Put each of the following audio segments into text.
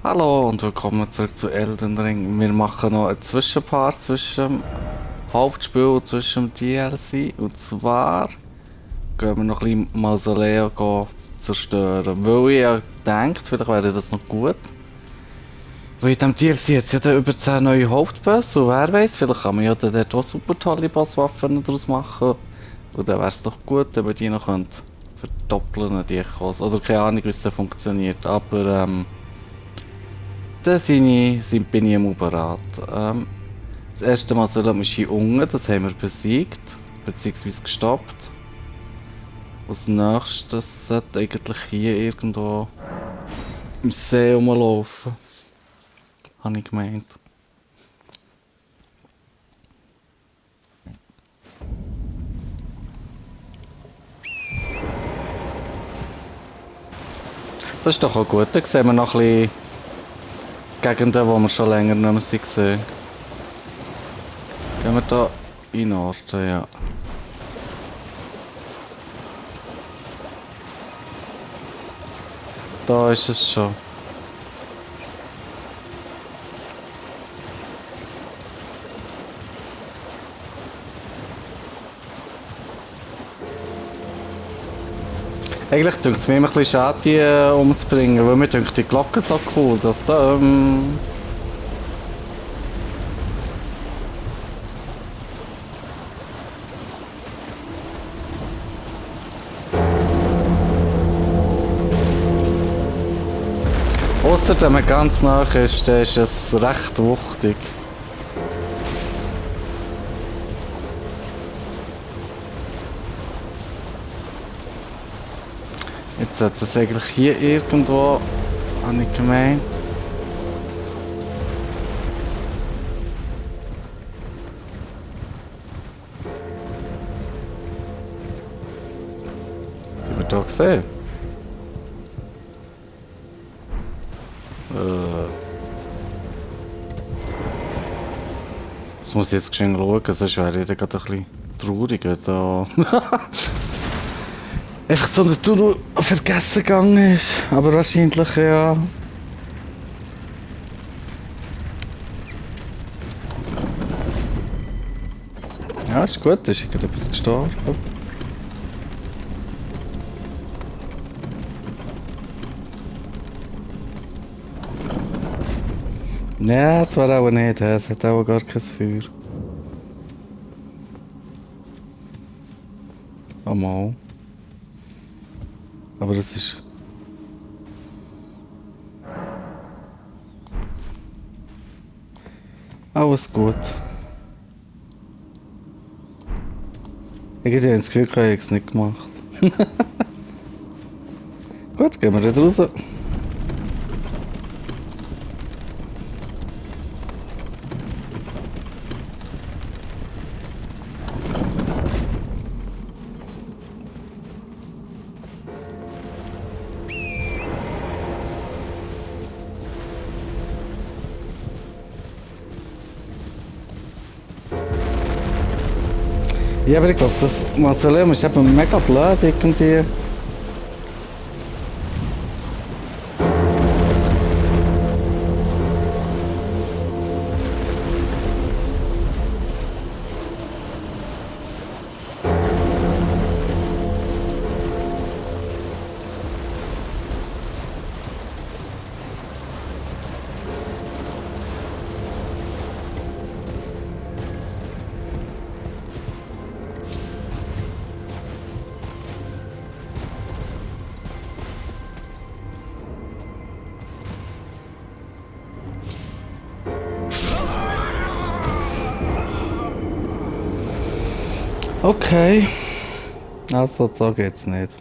Hallo und willkommen zurück zu Elden Ring. Wir machen noch einen Zwischenpart zwischen dem Hauptspiel und zwischen dem DLC. Und zwar gehen wir noch ein bisschen Mausoleo zerstören. Weil ich ja denkt, vielleicht wäre das noch gut. Weil in diesem DLC jetzt ja dann über 10 neue Hauptbosse und wer weiß, vielleicht kann man ja dann dort auch super tolle Bosswaffen daraus machen. Und dann wäre es doch gut, wenn man die noch verdoppeln, die Echos. Oder keine Ahnung, wie es dann funktioniert. Aber bin ich am bereit. Das erste Mal sollen wir hier unten, das haben wir besiegt, beziehungsweise gestoppt. Als nächstes sollte eigentlich hier irgendwo im See rumlaufen, habe ich gemeint. Das ist doch auch gut, dann sehen wir noch ein bisschen Gegenden, wo wir schon länger nicht mehr gesehen. Gehen wir da in den Norden, ja. Da ist es schon. Eigentlich denkt es mir immer ein bisschen schade, die umzubringen, weil mir denkt die Glocke so cool, dass da ausser wenn man ganz nah ist, dann ist es recht wuchtig. Jetzt sollte es eigentlich hier irgendwo, habe ich gemeint. Sind wir da gesehen? Das muss ich jetzt geschehen schauen, sonst wäre ich dann gerade ein bisschen traurig, wenn da einfach so ein Tunnel vergessen gegangen ist. Aber wahrscheinlich ja. Ja, ist gut, ist irgendetwas gestorben. Ja, zwar auch nicht, es hat auch gar kein Feuer. Oh mal. Aber das ist... alles gut. Irgendwie habe ich das Gefühl, ich habe es nicht gemacht. Gut, gehen wir da raus. Ja, aber ich glaube, das Mausoleum ist eben mega blöd irgendwie. Okay. Also, so geht's nicht.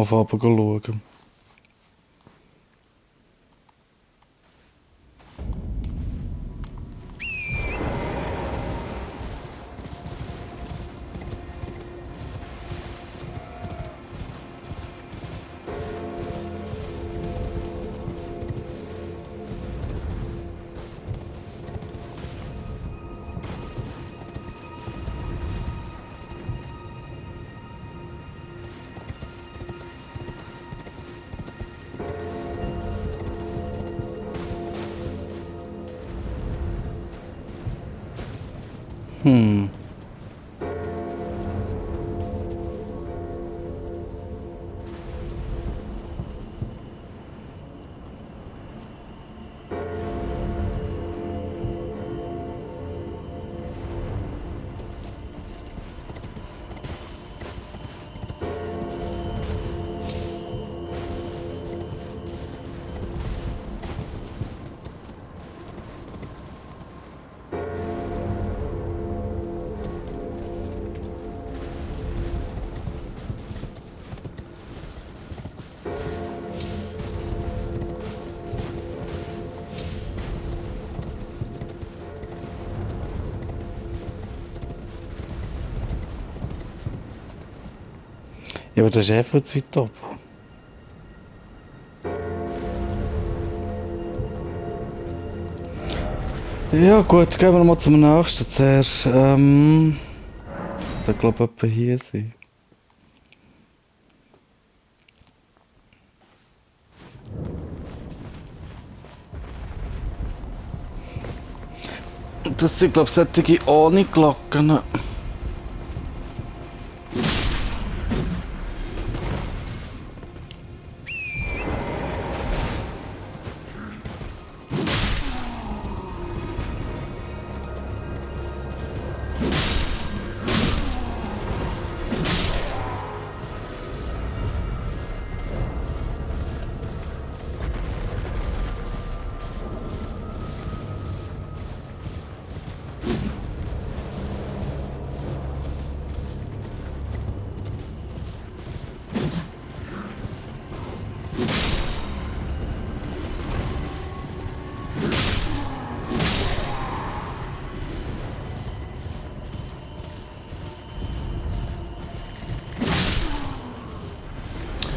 mal auf Abend schauen. Hm. Ja, aber das ist eh viel zu weit oben. Ja gut, gehen wir mal zum nächsten zuerst. Soll glaube ich etwa hier sein. Das sind glaube ich solche ohne Glocken.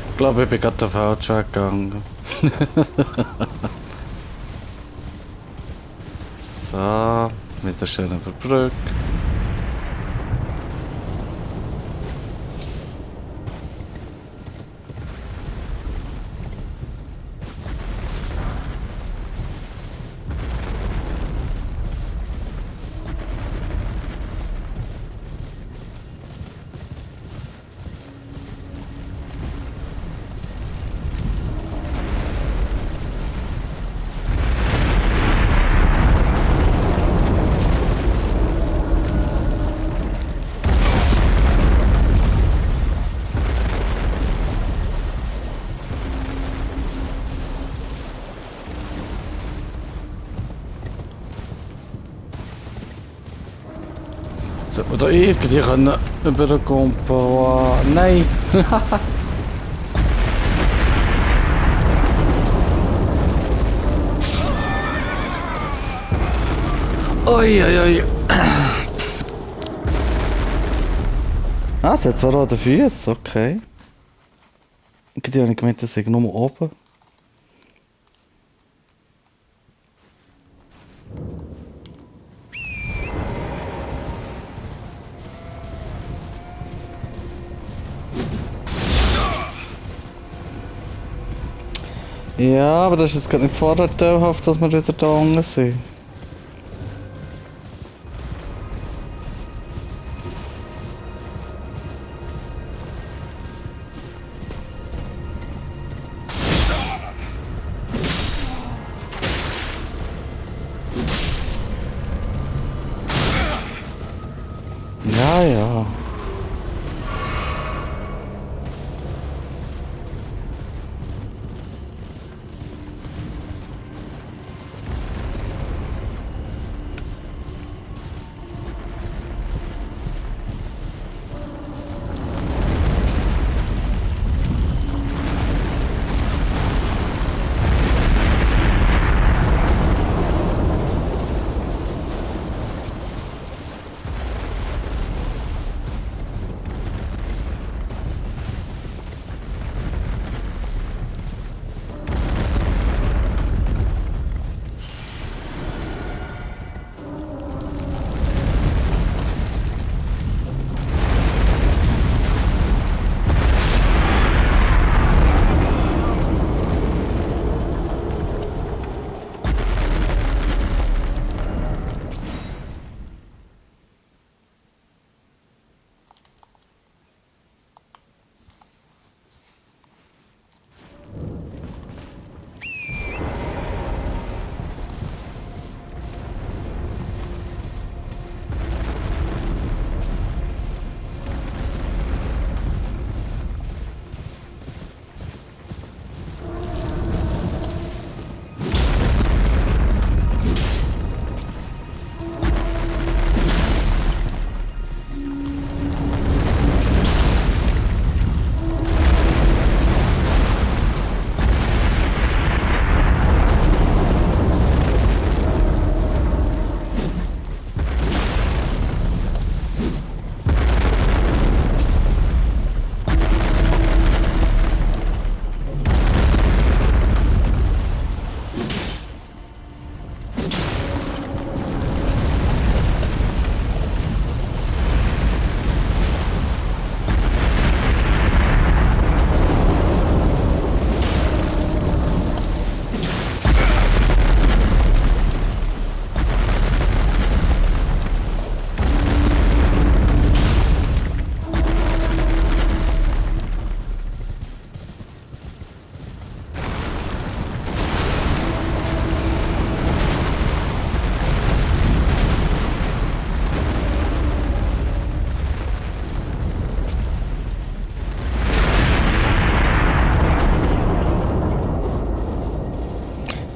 Ich glaube, ich bin gerade den falschen Weg gegangen. So, wieder schön über die Brücke. Sollte man da irgendwie können über den Kompo... Nein! Oi, oi, oi. Ah, es hat zwar rote Füße, okay. Ich habe nicht gemeint, das sei nur oben. Ja, aber das ist jetzt gerade nicht vorteilhaft, dass wir wieder da unten sind. Ja, ja.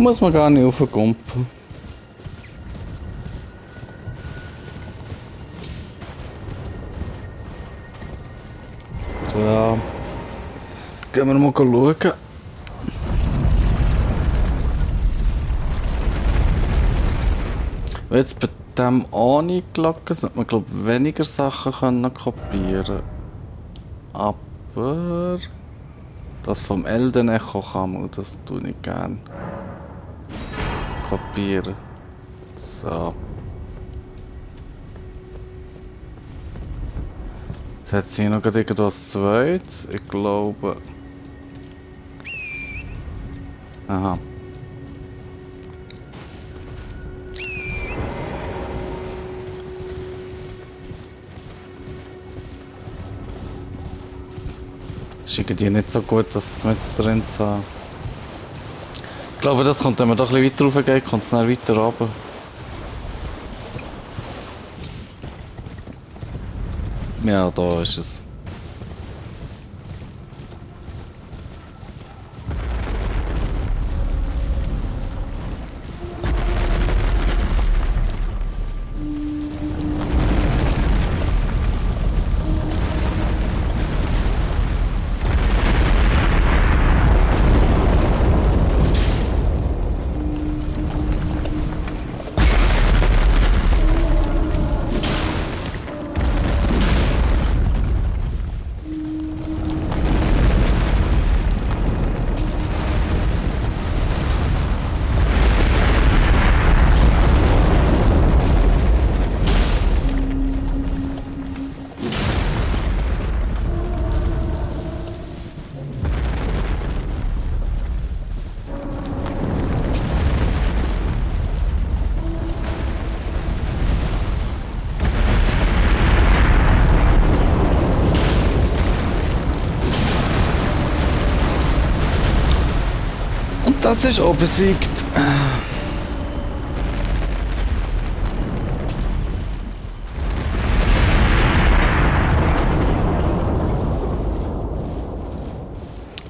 Muss man gar nicht aufgumpen. So. Gehen wir mal schauen. Wenn jetzt bei dem eingeloggt ist, hat man glaube ich weniger Sachen können kopieren. Aber das vom Elden Echo kann man, das tue ich gern kopieren. So. Jetzt hat sie noch gerade irgendwas Zweites. Ich glaube. Aha. Ist irgendwie nicht so gut, das mit drin zu haben. Ich glaube, das kommt, wenn man doch ein bisschen weiter rauf geht, kommt es dann weiter runter. Ja, da ist es. Und das ist auch besiegt.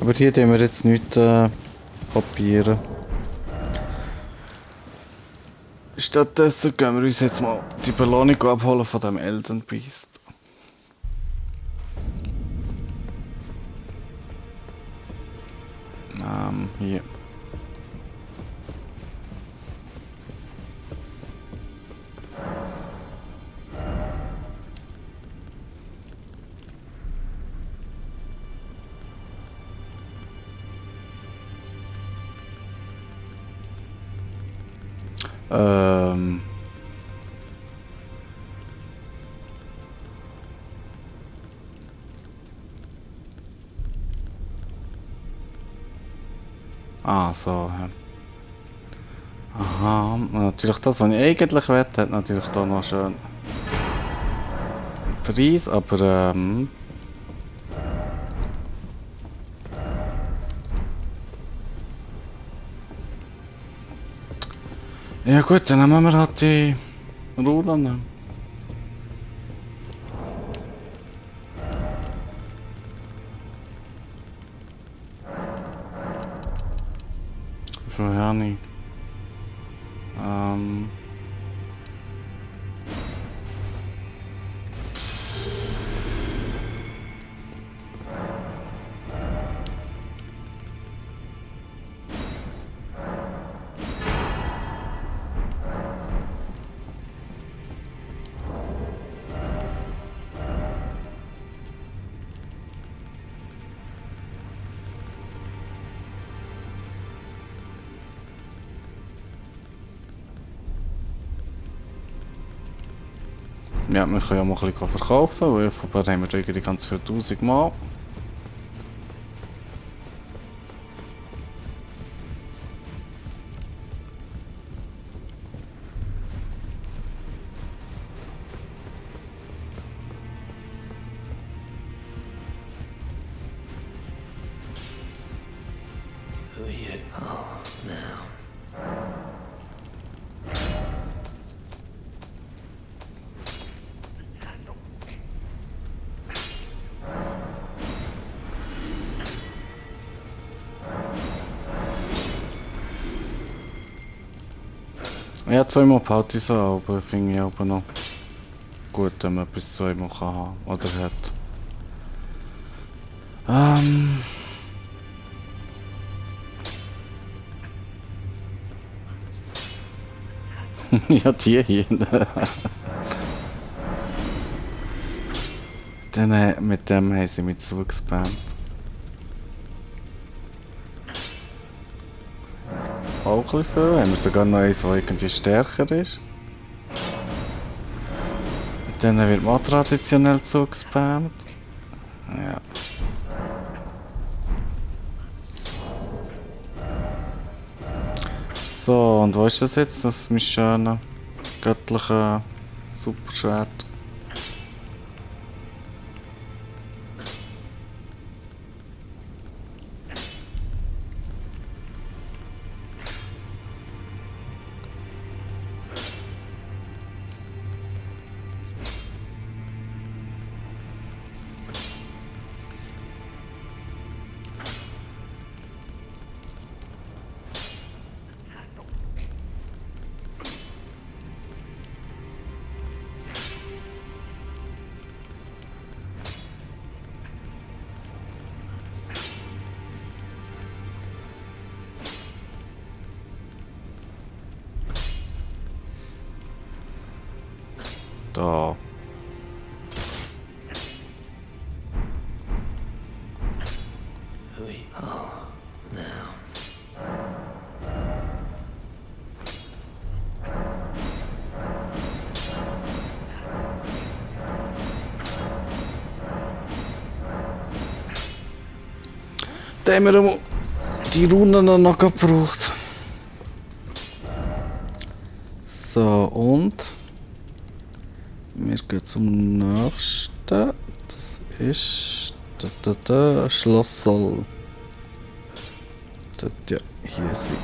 Aber hier tun wir jetzt nicht kopieren. Stattdessen gehen wir uns jetzt mal die Belohnung abholen von dem Elden Beast. Hier. Ah, so. Ja. Aha, natürlich das, was ich eigentlich wette, hat natürlich da noch schön Preis, aber ja gut, dann nehmen wir halt die Runen. Schon ja nicht. Ja, wir können ja mal ein bisschen verkaufen, weil von dort haben wir irgendwie ganz viele 1000 Mal. Who are you? Oh, now. Ja, zweimal behalte ich so, aber finde ich aber noch gut, wenn man bis zweimal kann haben oder hat. Ja, die hier. Dann, mit dem haben sie mich zugespammt. Auch ein bisschen viel. Haben wir sogar noch eins, das irgendwie stärker ist. Dann wird man auch traditionell zugespammt. Ja. So, und wo ist das jetzt? Das ist mein schönes, göttliches Superschwert. Da. We are now. Da haben wir mal die Runen noch gebraucht. So, und wir gehen zum nächsten. Das ist Schloss soll. Das ja hier sein.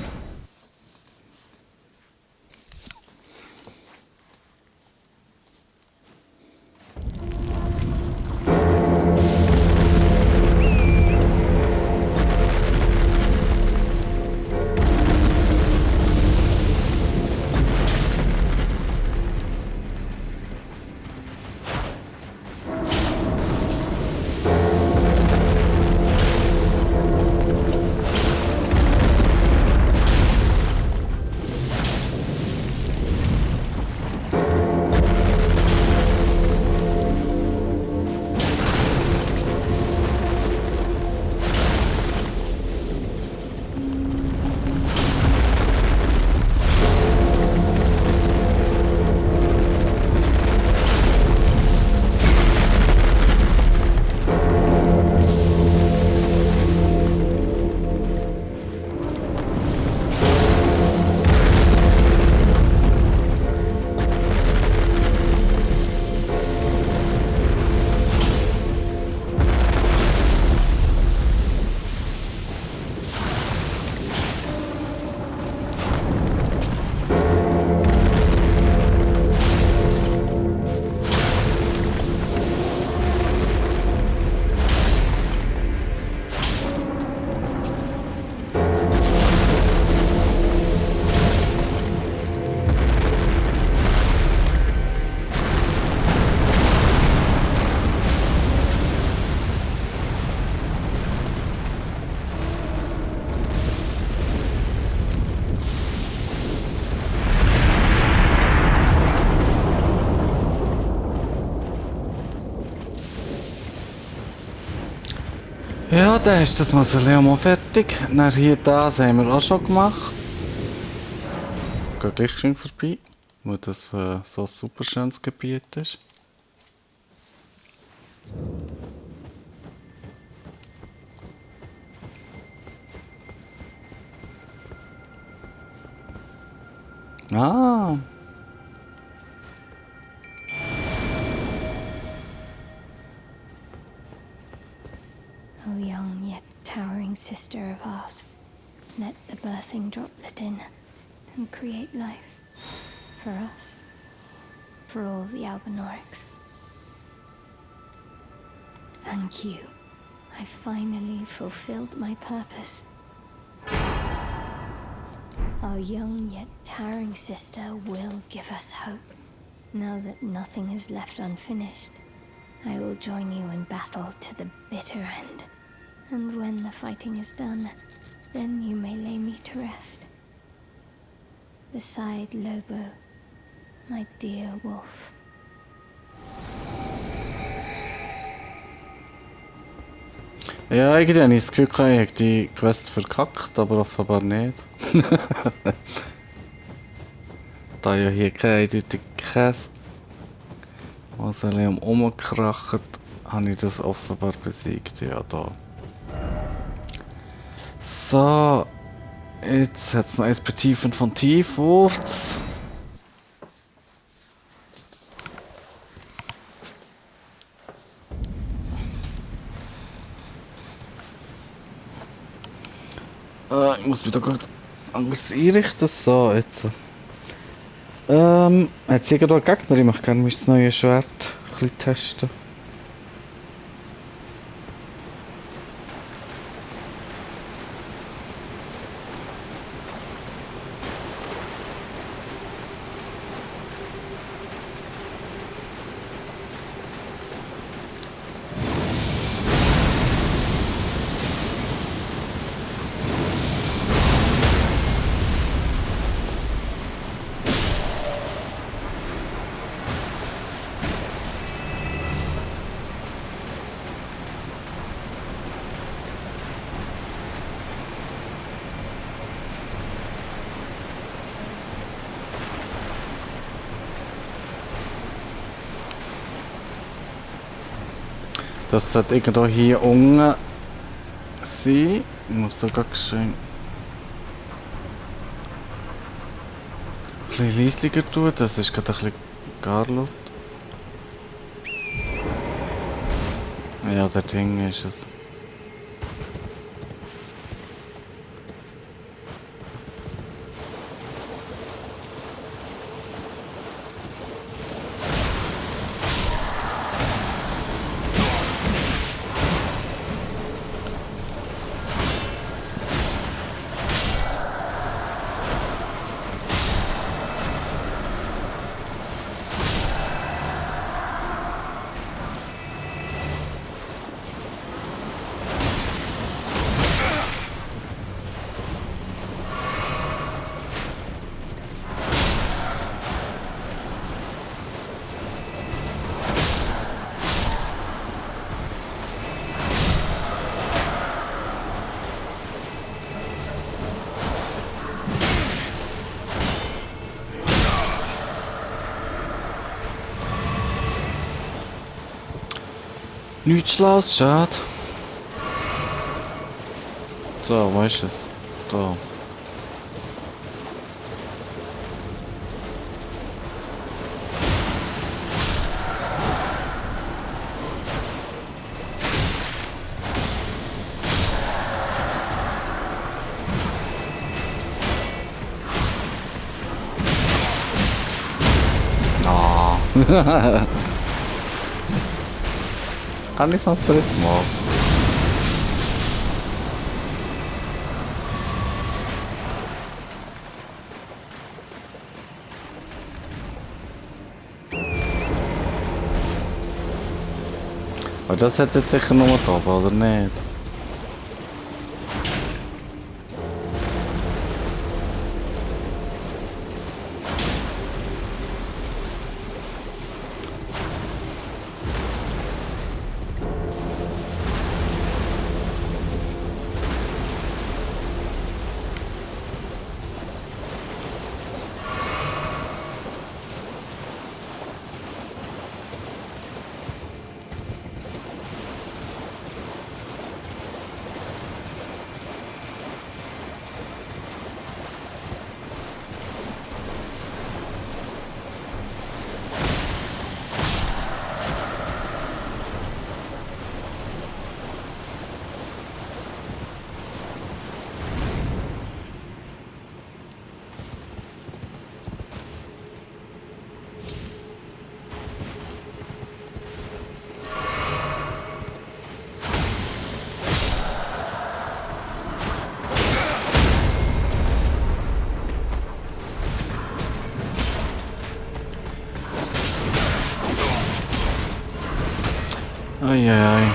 Ja, dann ist das Mausoleum auch fertig. Dann hier das haben wir auch schon gemacht. Geht gleich schön vorbei, weil das so ein super schönes Gebiet ist. Ah, O young yet towering sister of ours, let the birthing droplet in and create life for us, for all the Albinorics. Thank you. I finally fulfilled my purpose. Our young yet towering sister will give us hope. Now that nothing is left unfinished, I will join you in battle to the bitter end. And when the fighting is done, then you may lay me to rest. Beside Lobo, my dear wolf. Ja, irgendwie habe ich das Gefühl, ich hätte die Quest verkackt, aber offenbar nicht. Da ja hier kein eindeutiges Mausoleum rumgekracht, habe ich das offenbar besiegt. Ja, da. So, jetzt hat es noch ein Vertiefen von Tiefwurz. Ich muss mich da gerade anders einrichten. So, jetzt. Hat es irgendwo einen Gegner? Ich möchte gerne mein neues Schwert ein bisschen testen. Das sollte irgendwo hier unten sein. Ich muss da gerade schön ein bisschen leisiger tun, das ist gerade ein bisschen gar laut. Ja, der Ding ist es. Nichts Schlaues, schade. So, wo ist es? Da. Ah. Kann ich sonst drittes Mal. Aber das hat jetzt sicher nur da, oder nicht? Eieiei.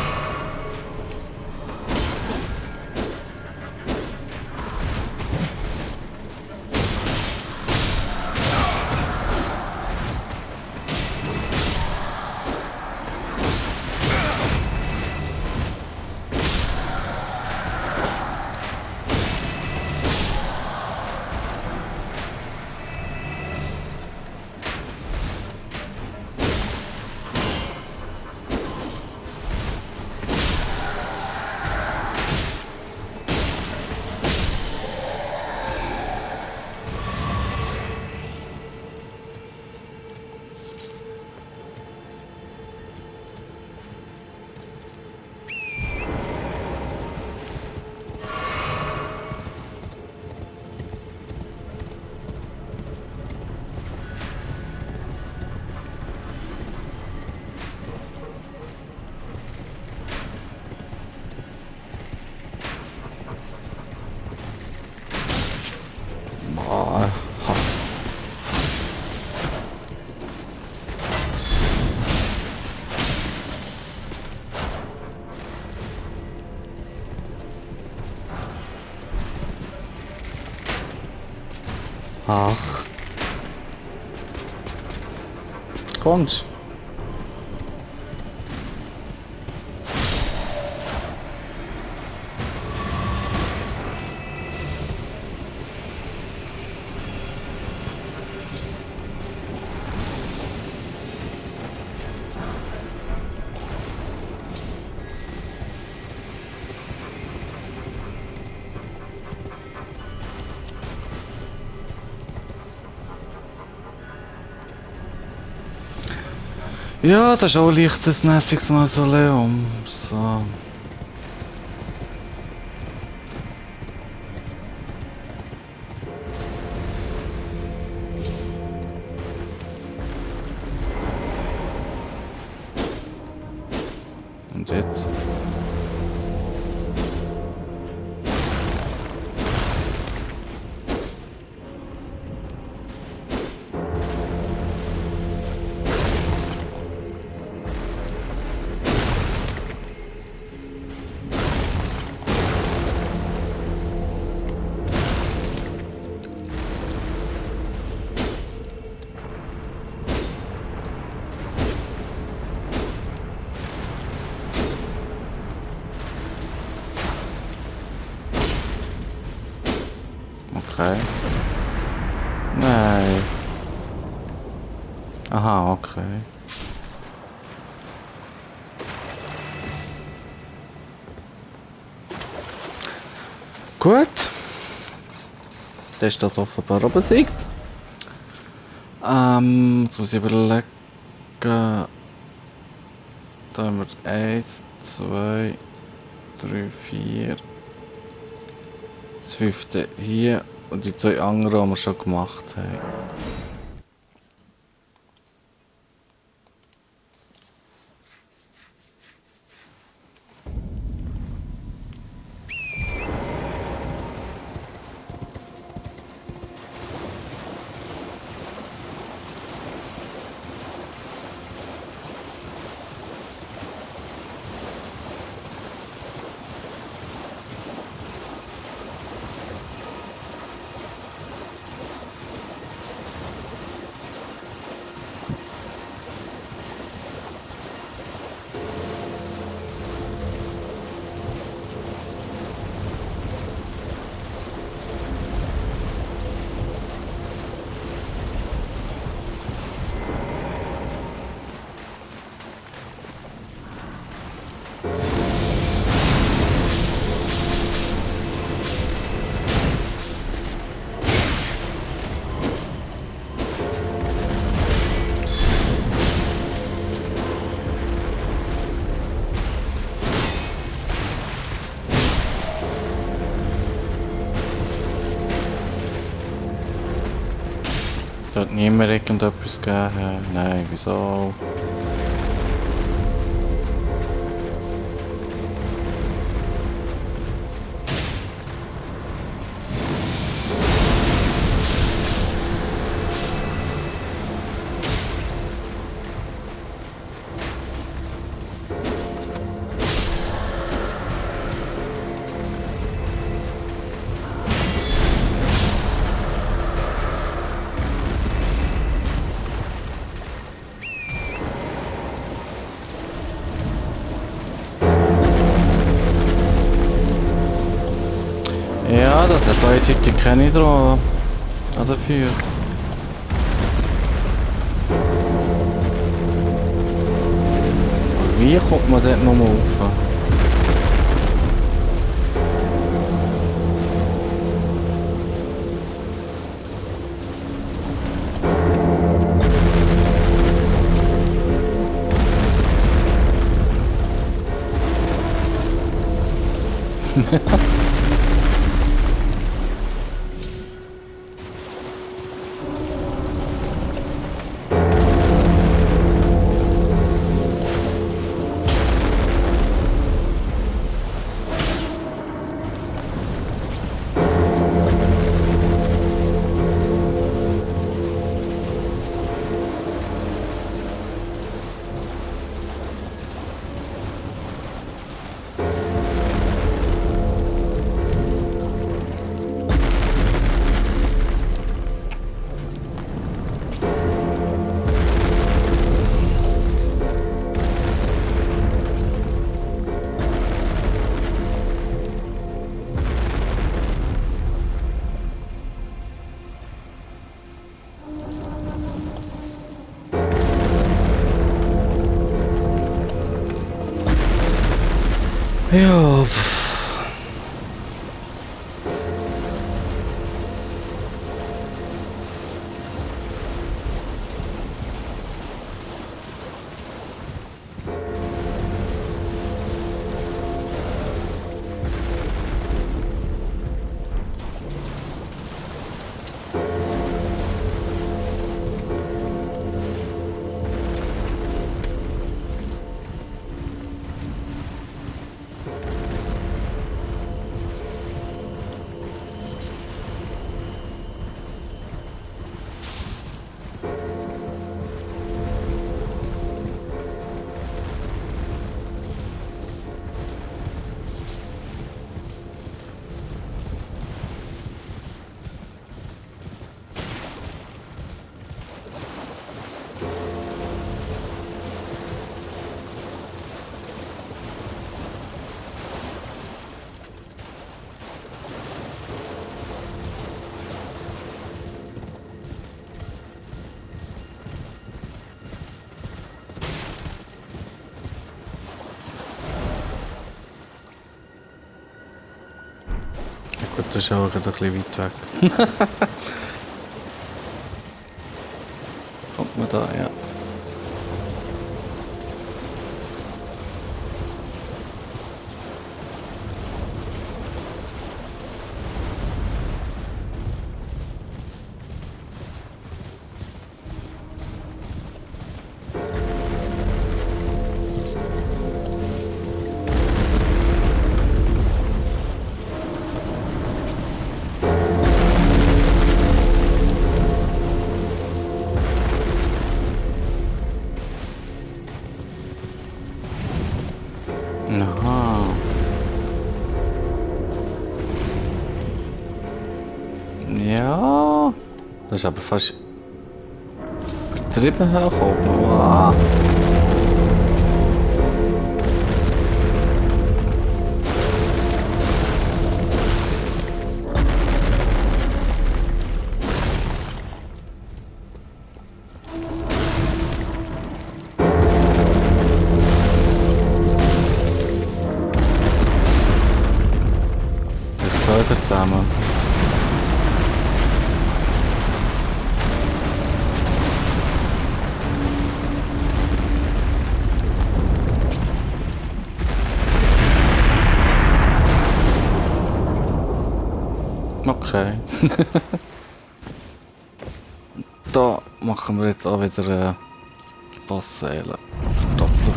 Boah. Ach. Kommst. Ja, das ist auch leicht ein nerviges Mausoleum. So. Und jetzt? Okay. Nein. Aha, okay. Gut. Das ist das offenbar auch besiegt. Jetzt muss ich überlegen. Da haben wir 1, 2, 3, 4. Das 5. hier und die 2 anderen, die wir schon gemacht haben. Da hat niemand irgendetwas gegeben. Nein, wieso? da eindeutig keine dran. An den Füßen. Wie kommt man dort nochmal rauf? Ja, gut, das ist auch gerade ein bisschen weit weg. Kommt man da, ja. Aha. Ja. Das ist aber fast übertrieben hergekommen. Wow. Jetzt seid ihr zusammen. Okay. Da machen wir jetzt auch wieder Bossseele. Verdoppelt.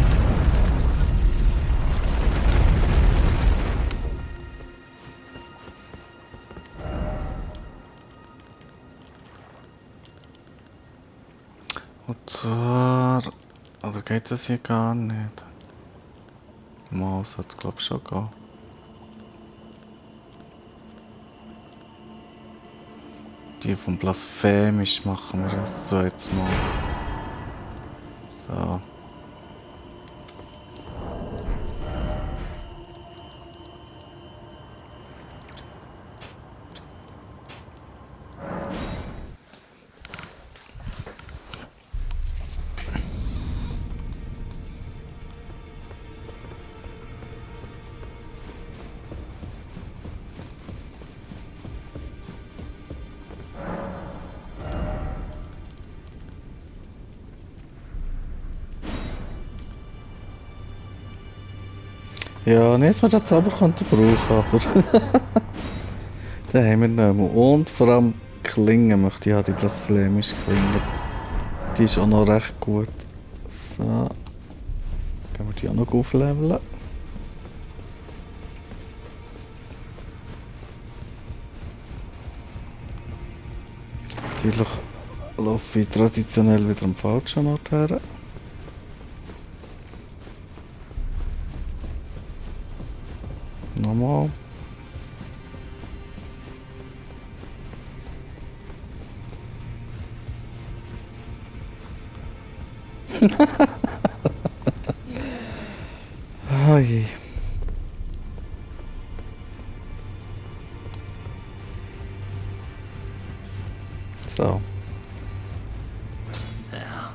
Und zwar... Also geht das hier gar nicht. Mal sollte glaube ich schon gehen. Die von Blasphemisch machen wir das so jetzt mal. So. Ja, nicht, dass wir den Zauber könnten brauchen, aber den haben wir nicht mehr. Und vor allem Klingen möchte ich haben, die blasphemische Klinge. Die ist auch noch recht gut. So. Können wir die auch noch aufleveln. Natürlich laufe ich traditionell wieder am falschen Ort her. Nochmal. Ai. So. Now.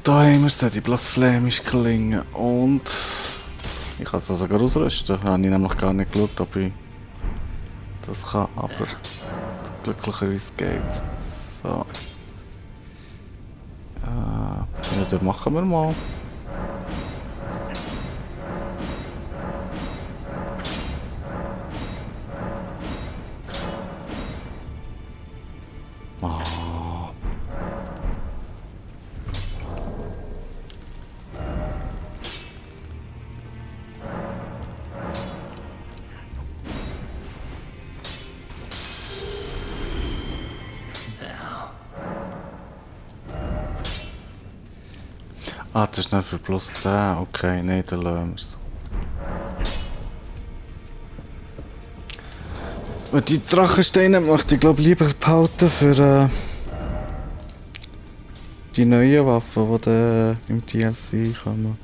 Da haben wir sie, die blasphemische Klinge. Und ich kann es also sogar ausrüsten. Habe ich nämlich gar nicht geschaut, ob ich das kann, aber glücklicherweise geht's. So. Ja, dann machen wir mal. Ah. Now. Ah, das ist nicht für plus 10. Okay, nein, dann lassen wir es. Und die Drachensteine möchte ich glaube lieber behalten für die neuen Waffen, die dann im DLC kommen.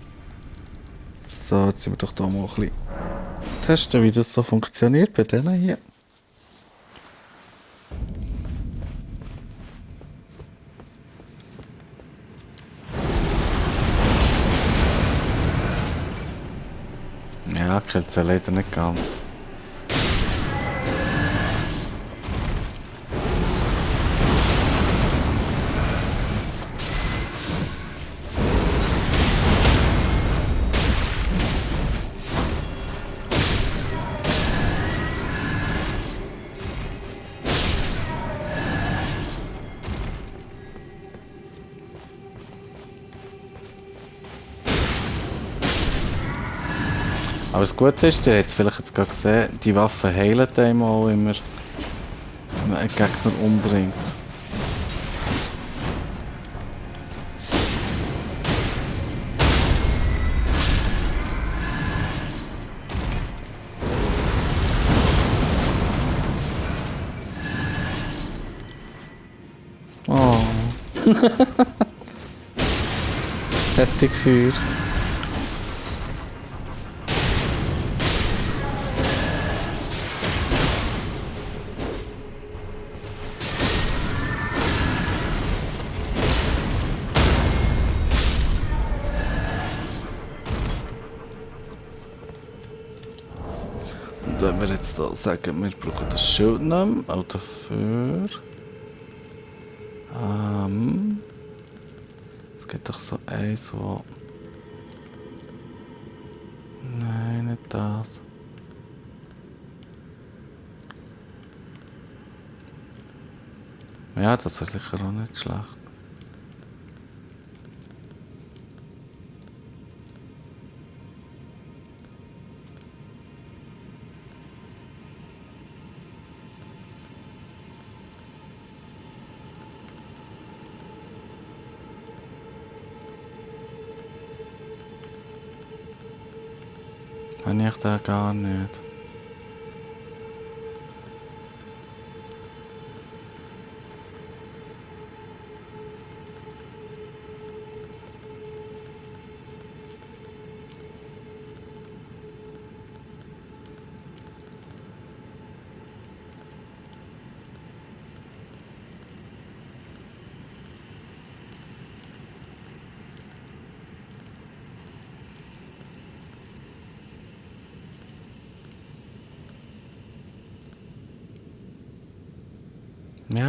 So, jetzt sind wir doch da mal ein bisschen testen, wie das so funktioniert bei denen hier. Ja, killt sie leider nicht ganz. Aber das Gute ist, ihr habt es vielleicht jetzt gerade gesehen, die Waffen heilen einem auch immer, wenn man einen Gegner umbringt. Oh. Fertig Feuer. Und wenn wir jetzt da sagen, wir brauchen das Schild nicht mehr, auch dafür. Es gibt doch so eins, wo... Nein, nicht das. Ja, das wäre sicher auch nicht schlecht. Habe ich da gar nicht.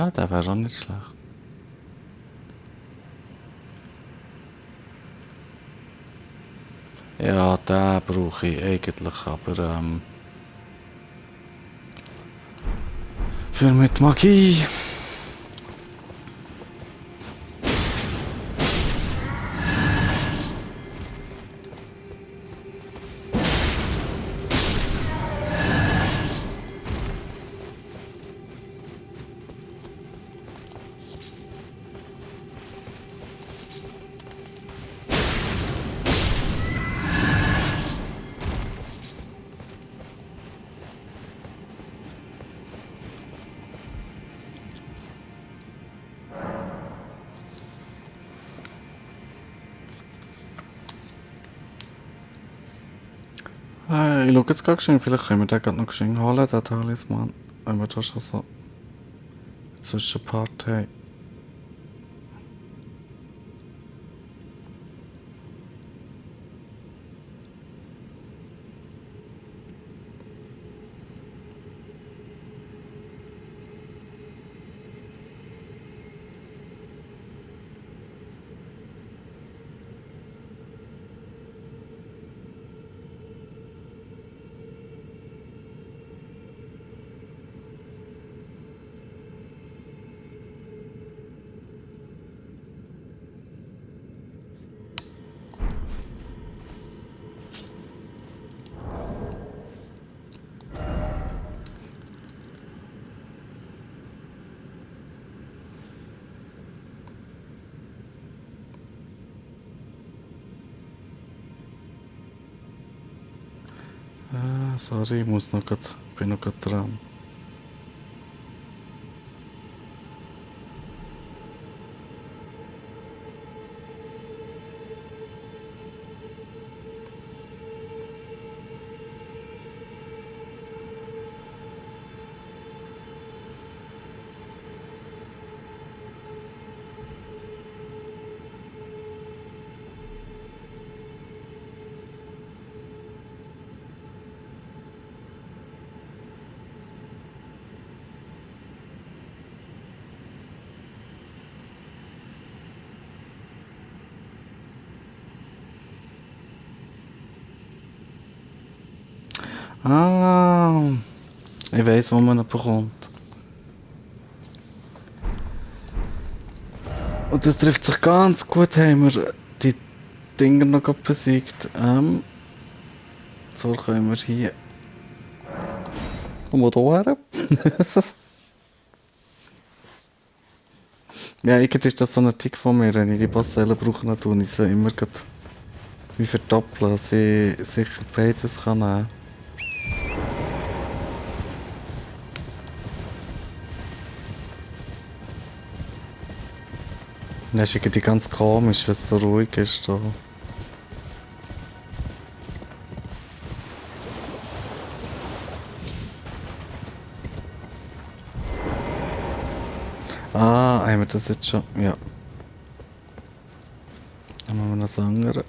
Ja, der wäre schon nicht schlecht. Ja, den brauche ich eigentlich, aber für mit Magie. Ich schau jetzt gerade geschehen, vielleicht können wir den gerade noch geschehen holen, den Talisman. Wenn wir da schon so Zwischenpart haben. Sorry, ich muss noch grad, bin noch grad dran. Ah, ich weiss, wo man ihn bekommt. Und das trifft sich ganz gut, haben wir die Dinger noch grad besiegt. So können wir hier. Komm mal hierher. Ja, irgendwie ist das so ein Tick von mir, wenn ich die Passellen brauche, dann tue ich sie immer grad wie verdoppeln, dass ich sicher beides kann nehmen. Das ist irgendwie ganz komisch, wenn es so ruhig ist da. Ah, haben wir das jetzt schon? Ja. Dann machen wir noch das andere.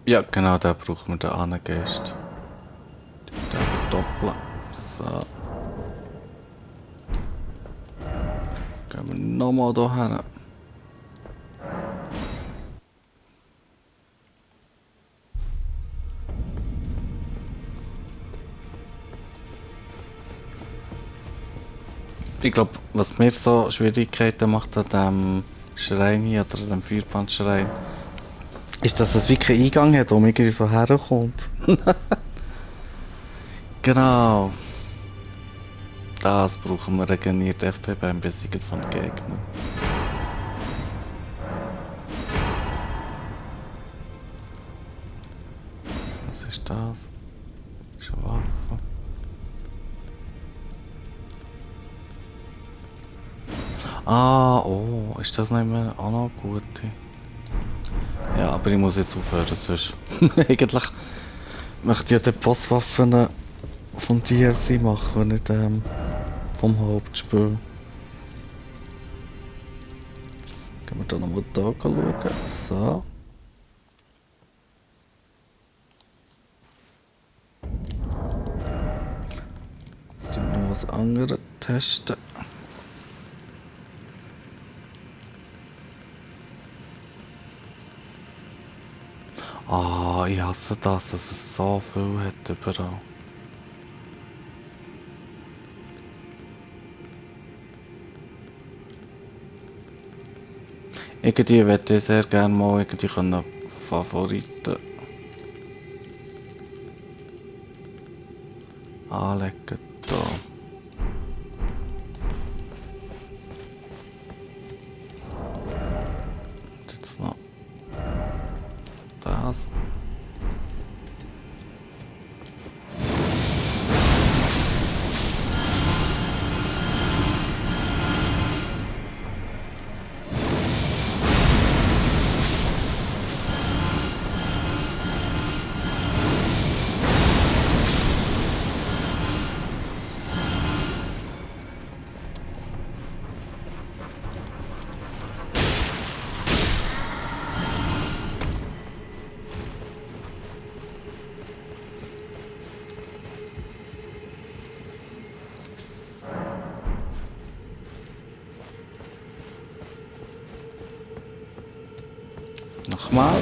Ja genau, da brauchen wir den Angeist. Den verdoppeln. So. Gehen wir nochmal hierher. Ich glaube, was mir so Schwierigkeiten macht an dem Schrein hier, oder dem Vierbandschrein, ist, dass es wirklich einen Eingang hat, wo man irgendwie so herkommt. Genau. Das brauchen wir regeneriert FP beim Besiegen von Gegnern. Was ist das? Ist eine Waffe. Ah, oh, ist das nicht mehr auch noch gut? Ja, aber ich muss jetzt aufhören, sonst. Eigentlich möchte ich ja die Bosswaffen vom DLC machen und nicht vom Hauptspiel. Gehen wir da nochmal da schauen. So. Jetzt müssen wir noch was anderes testen. Ah, ich hasse das, dass es so viel hat überall. Irgendwie würde ich sehr gerne mal irgendwie können Favoriten anlegen. Da. Und jetzt noch das. Nochmal.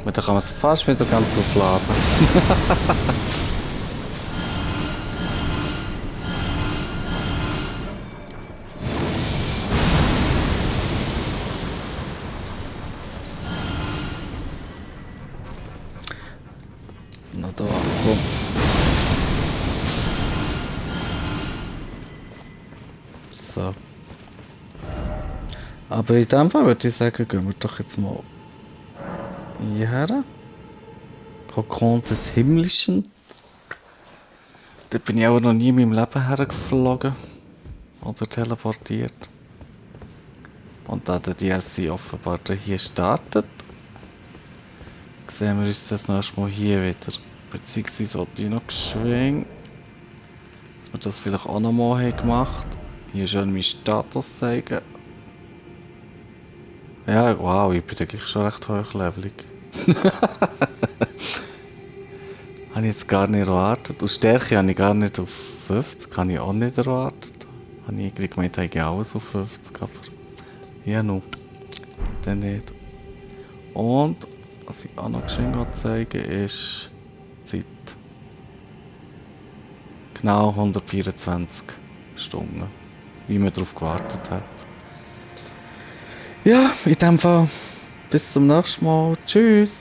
Mit der kann man es fast wieder ganz aufladen. Na da, komm. So. Aber in dem Fall würde ich sagen, gehen wir doch jetzt mal hierher. Kokon des Himmlischen. Da bin ich auch noch nie in meinem Leben hergeflogen. Oder teleportiert. Und da der DLC offenbar hier startet, sehen wir uns das nächste Mal hier wieder. Beziehungsweise sollte ich noch geschwind, dass wir das vielleicht auch noch mal haben gemacht. Hier schön meinen Status zeigen. Ja, wow, ich bin ja gleich schon recht hochlevelig. Habe ich jetzt gar nicht erwartet. Und Stärke habe ich gar nicht auf 50, habe ich auch nicht erwartet. Habe ich irgendwie gemeint, ich habe alles auf 50, aber ja, nun, dann nicht. Und was ich auch noch geschwind zeigen ist Zeit. Genau 124 Stunden, wie man darauf gewartet hat. Ja, in dem Fall bis zum nächsten Mal. Tschüss!